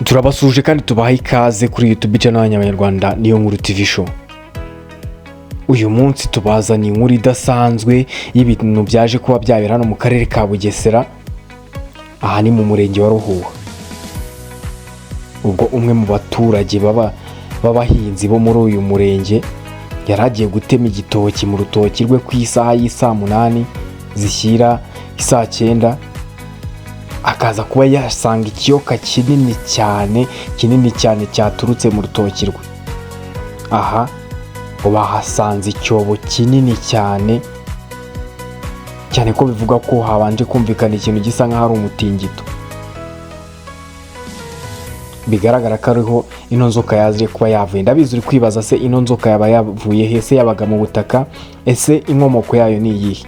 Turabasuhuje kandi tubaha ikaze kuri YouTube channel y'Abanyarwanda Niyo Nkuru TV Show. Uyu munsi tubazaniye inkuru idasanzwe y'ibintu byaje kuba byabera hano mu karere ka Bugesera, aha ni mu murenge wa Ruhuha. Ubwo umwe mu baturage baba b'abahinzi bo muri uyu murenge yari agiye gutema igitoki mu rutoki rwe ku isaha y'isaa 8 zishyira isaa 9, akaza kuba yasanga ikiyoka kinini cyane, kinini cyane cyaturutse mu rutoki rwe. Aha ngo bahasanze icyobo kinini cyane cyane, ko bivuga ko habanje kumvikana ikintu gisa nk'aho ari umutingito, bigaragara ko ariho ino nzoka yaje kuba yavuye. Ndabizi uri kwibaza: se ino nzoka yaba yavuye he? Ese yabaga mu butaka? Ese inkomoko yayo ni iyihe?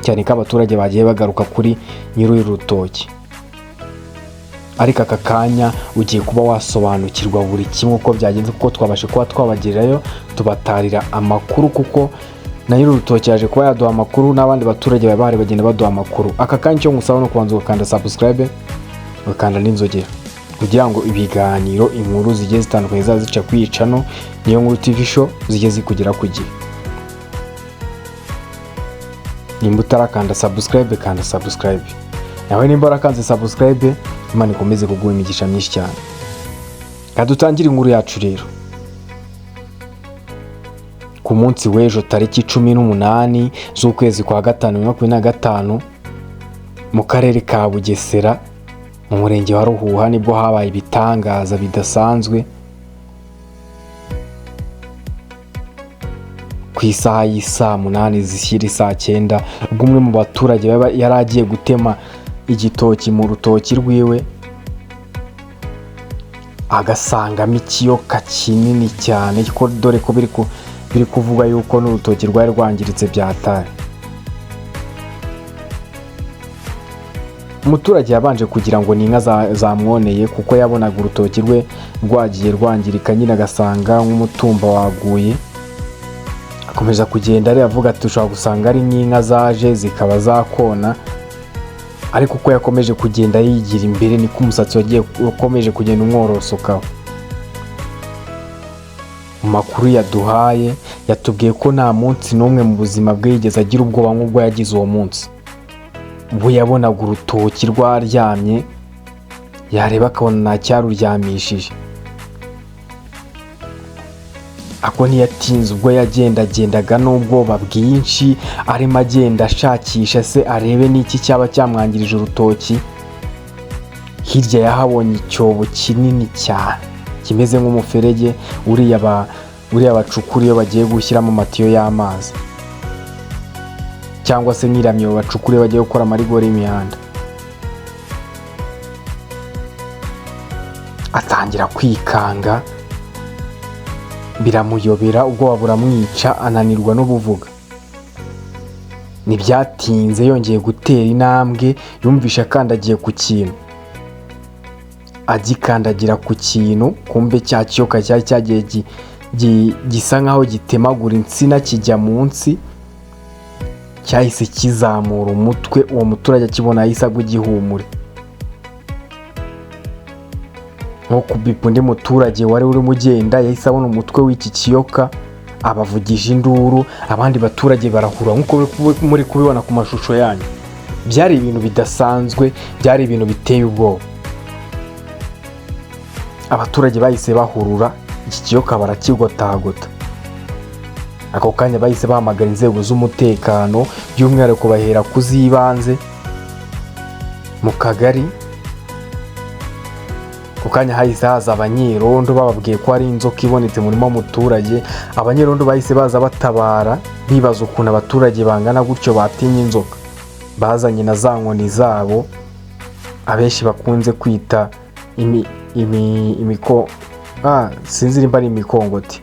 Cyane ko abaturage bagiye bagaruka kuri nyiri uru rutoki. Ariko aka kanya ugiye kuba wasobanukirwa buri kimwe uko byagenze, kuko twabashe kuba twabagerayo tubatarira amakuru, kuko na nyiri urutoki yaje kuba yaduha amakuru, n'abandi baturage baba bahari bagenda baduha amakuru. Aka kanya icyo ngusaba ni ukubanza ugakanda subscribe, ugakanda n'inzogera, kugira ngo ibiganiro, inkuru zigiye zitandukanye zaba zica kuri iyi channel Niyo Nkuru TV Show zijye zikugera ku gihe. Nimba utarakanda subscribe, kanda subscribe. Nawe nimba warakanze subscribe, Imana ikomeze kuguha imigisha myinshi cyane. Reka dutangire inkuru yacu rero. Ku munsi w'ejo, tariki 18 z'ukwezi kwa gatanu 2025, mu karere ka Bugesera, mu murenge wa Ruhuha, nibwo habaye ibitangaza bidasanzwe. Ku isaha y'isaa 8 zishyira isaa 9, ubwo umwe mu baturage yari agiye gutema igitoki mu rutoki rwiwe, agasangamo ikiyoka kinini cyane, ko dore ko biri kuvuga yuko n'urutoki rwari rwangiritse byatari. Umuturage yabanje kugira ngo ni inka zamwoneye, kuko yabonaga urutoki rwe rwagiye rwangirika nyine, agasanga nk'umutumba waguye. Akomeza kugenda areba, avuga ati ushobora gusanga ari nk'inka zaje zikaba zakona. Ariko uko yakomeje kugenda yigira imbere, niko umusatsi wagiye ukomeje kugenda umworosokaho. Mu makuru yaduhaye, yatubwiye ko nta munsi n'umwe mu buzima bwe yigeze agira ubwoba nk'ubwo yagize uwo munsi, ubwo yabonaga urutoki rwaryamye, yareba akabona nta cyaruryamishije. Ako ntiyatinze, ubwo yagendagendaga n'ubwoba bwinshi, arimo agenda ashakisha se arebe n'iki cyaba cyamwangirije urutoki. Hirya yahabonye icyobo kinini cyane kimeze nk'umuferege uriya bacukura iyo bagiye gushyiramo amatiyo y'amazi, cyangwa se nk'iramyo bacukura iyo bagiye gukora amarigori y'imihanda. Atangira kwikanga, biramuyobera, ubwoba buramwica, ananirwa no kuvuga. Ntibyatinze yongeye gutera intambwe, yumvishe akandagiye ku kintu. Agikandagira ku kintu, kumbe cya kiyoka cyari cyagiye gisa nkaho gitemagura insina kijya munsi, cyahise kizamura umutwe. Uwo muturage akibona yahise agwa igihumure. Nko kubipa undi muturage wari urimo ugenda, yahise abona umutwe w'iki kiyoka, abavugije induru, abandi baturage barahura, nk'uko muri kubibona ku mashusho yanyu. Byari ibintu bidasanzwe, byari ibintu biteye ubwoba. Abaturage bahise bahurura, iki kiyoka barakigotagota. Ako kanya bahise bahamagara inzego z'umutekano, by'umwihariko bahera ku z'ibanze mu kagari. Ako kanya hahise haza abanyerondo, bababwiye ko hari inzoka ibonetse mu murima w'umuturage. Abanyerondo bahise baza batabara, bibaza ukuntu abaturage bangana gutyo batinya inzoka. Bazanye na za nkoni zabo abenshi bakunze kwita imi imi imiko sinzi nimba ari imikongoti,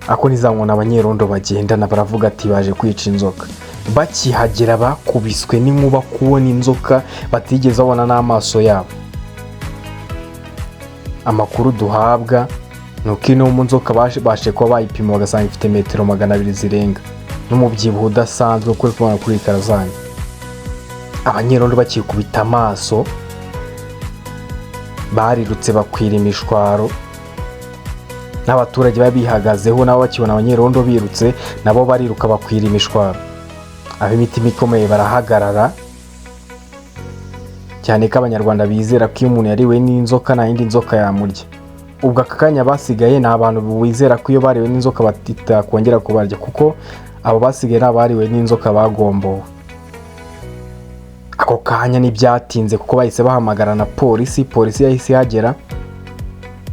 ako ni za nkoni abanyerondo bagendana. Baravuga ati baje kwica inzoka. Bakihagera bakubiswe n'inkuba kubona inzoka batigeze babona n'amaso yabo. Amakuru duhabwa ni uko ino mu nzoka bashe kuba bayipima, bagasanga ifite metero 200 zirenga, n'umubyibuho udasanzwe kuko uri kubona kuri ekara zanyu. Abanyerondo bakikubita amaso Barirutse bakwira imishwaro, n'abaturage baba bihagazeho nabo bakibona abanyerondo birutse, nabo bariruka bakwira imishwaro. Ab'imitima ikomeye barahagarara, cyane ko Abanyarwanda bizera ko iyo umuntu yariwe n'inzoka nta yindi nzoka yamurya. Ubwo aka kanya basigaye ni abantu bizera ko iyo bariwe n'inzoka batakongera kubarya, kuko abo basigaye ni abariwe n'inzoka bagombowe. Ako kanya ntibyatinze kuko bahise bahamagara na polisi. Polisi yahise ihagera,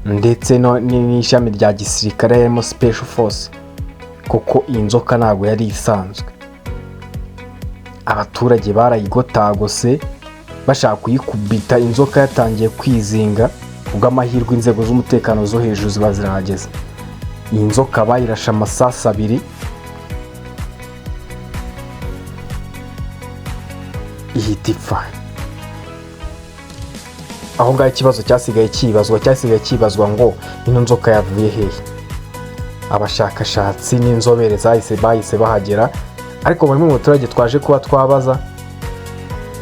ndetse n'ishami rya gisirikare harimo special force, kuko iyi nzoka ntabwo yari isanzwe. Abaturage barayigotagose bashaka kuyikubita, inzoka yatangiye kwizinga. Kubw'amahirwe inzego z'umutekano zo hejuru ziba zirahageze. Iyi nzoka bayirashe amasasu abiri ihita ipfa. Aho ngaho ikibazo cyasigaye cyibazwa ngo ino nzoka yavuye hehe? Abashakashatsi n'inzobere bahise bahagera, ariko bamwe mu baturage twaje kuba twabaza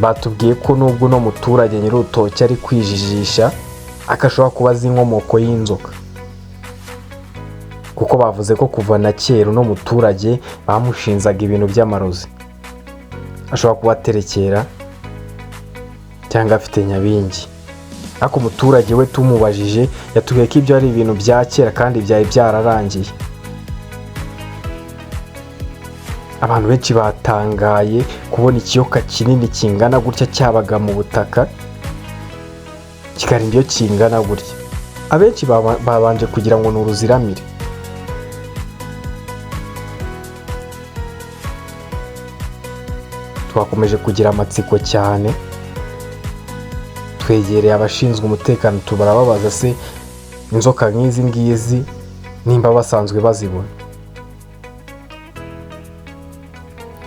batubwiye ko nubwo uno muturage nyir'urutoki ari kwijijisha, akashobora kuba azi inkomoko y'inzoka, kuko bavuze ko kuva na kera uno muturage bamushinzaga ibintu by'amarozi, ashobora kuba aterekera cyangwa afite nyabingi. Ariko umuturage we tumubajije yatubwiye ko ibyo ari ibintu bya kera kandi byari byararangiye. Abantu benshi batangaye kubona ikiyoka kinini kingana gutya cyabaga mu butaka, kikarinda iyo kingana gutya. Abenshi babanje kugira ngo ni uruziramire. Twakomeje kugira amatsiko cyane, twegereye abashinzwe umutekano tubarababaza se inzoka nk'izi ngizi nimba basanzwe bazibona.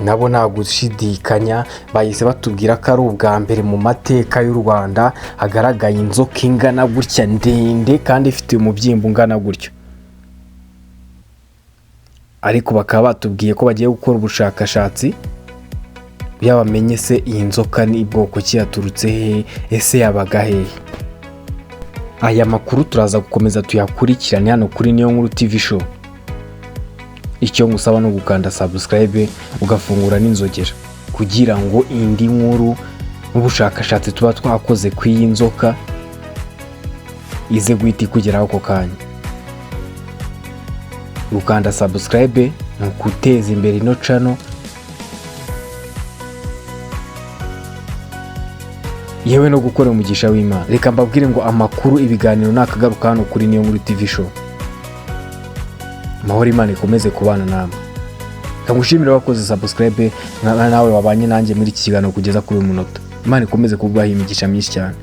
Nabo nta gushidikanya bahise batubwira ko ari ubwa mbere mu mateka y'u Rwanda hagaragaye inzoka ingana gutya ndende kandi ifite umubyimba ungana gutyo. Ariko bakaba batubwiye ko bagiye gukora ubushakashatsi kugira bamenye se iyi nzoka ni bwoko ki, yaturutse hehe, ese yabaga hehe. Aya makuru turaza gukomeza tuyakurikirane hano kuri Niyo Nkuru TV Show. Icyo ngusaba ni ugukanda subscribe ugafungura n'inzogera kugira ngo indi nkuru n'ubushakashatsi tuba twakoze ku iyi nzoka ize guhita ikugeraho ako kanya. Gukanda subscribe ni uguteza imbere ino channel, yewe no gukora umugisha w'Imana. Reka mbabwire ngo amakuru, ibiganiro nakagaruka hano kuri Niyo Nkuru TV Show. Amahoro Imana ikomeze kubana namwe. Kagushimira wakoze subscribe, nawe wabanye nanjye muri iki kiganiro kugeza kuri uyu munota. Imana ikomeze kuguha imigisha myinshi cyane.